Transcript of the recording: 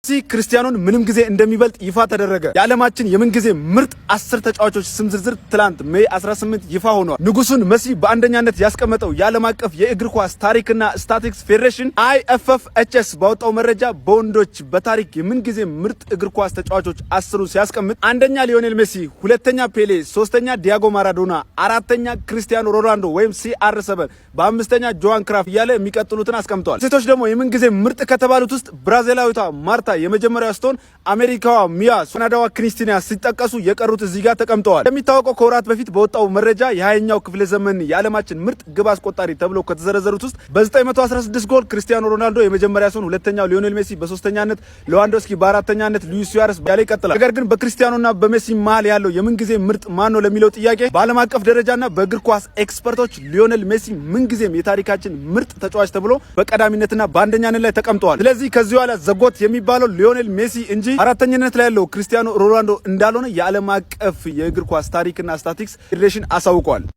ሜሲ ክርስቲያኖን ምንም ጊዜ እንደሚበልጥ ይፋ ተደረገ። የዓለማችን የምን ጊዜ ምርጥ 10 ተጫዋቾች ስም ዝርዝር ትላንት May 18 ይፋ ሆኗል። ንጉሱን መሲ በአንደኛነት ያስቀመጠው የዓለም አቀፍ የእግር ኳስ ታሪክና ስታቲስቲክስ ፌዴሬሽን IFFHS ባወጣው መረጃ በወንዶች በታሪክ የምን ጊዜ ምርጥ እግር ኳስ ተጫዋቾች 10ሩ ሲያስቀምጥ አንደኛ ሊዮኔል ሜሲ፣ ሁለተኛ ፔሌ፣ ሶስተኛ ዲያጎ ማራዶና፣ አራተኛ ክርስቲያኖ ሮናልዶ ወይም CR7፣ በአምስተኛ ጆሃን ክራፍ እያለ የሚቀጥሉትን አስቀምጠዋል። ሴቶች ደግሞ የምን ጊዜ ምርጥ ከተባሉት ውስጥ ብራዚላዊቷ ማርታ የመጀመሪያ ስትሆን አሜሪካዋ ሚያ፣ ካናዳዋ ክሪስቲና ሲጠቀሱ የቀሩት እዚህ ጋር ተቀምጠዋል። እንደሚታወቀው ከወራት በፊት በወጣው መረጃ የ20ኛው ክፍለ ዘመን የዓለማችን ምርጥ ግብ አስቆጣሪ ተብሎ ከተዘረዘሩት ውስጥ በ916 ጎል ክርስቲያኖ ሮናልዶ የመጀመሪያ ሲሆን ሁለተኛው ሊዮኔል ሜሲ፣ በሶስተኛነት ሌዋንዶስኪ፣ በአራተኛነት ሉዊስ ሱዋሬስ ያለ ይቀጥላል። ነገር ግን በክርስቲያኖና በሜሲ መሀል ያለው የምንጊዜ ምርጥ ማን ነው ለሚለው ጥያቄ በዓለም አቀፍ ደረጃና በእግር ኳስ expert ኦች ሊዮኔል ሜሲ ምንጊዜም የታሪካችን ምርጥ ተጫዋች ተብሎ በቀዳሚነትና በአንደኛነት ላይ ተቀምጠዋል። ስለዚህ ከዚህ በኋላ the GOAT የሚባለው ሊዮኔል ሜሲ እንጂ አራተኝነት ላይ ያለው ክርስቲያኖ ሮናልዶ እንዳልሆነ የዓለም አቀፍ የእግር ኳስ ታሪክና ስታቲስቲክስ ፌዴሬሽን አሳውቋል።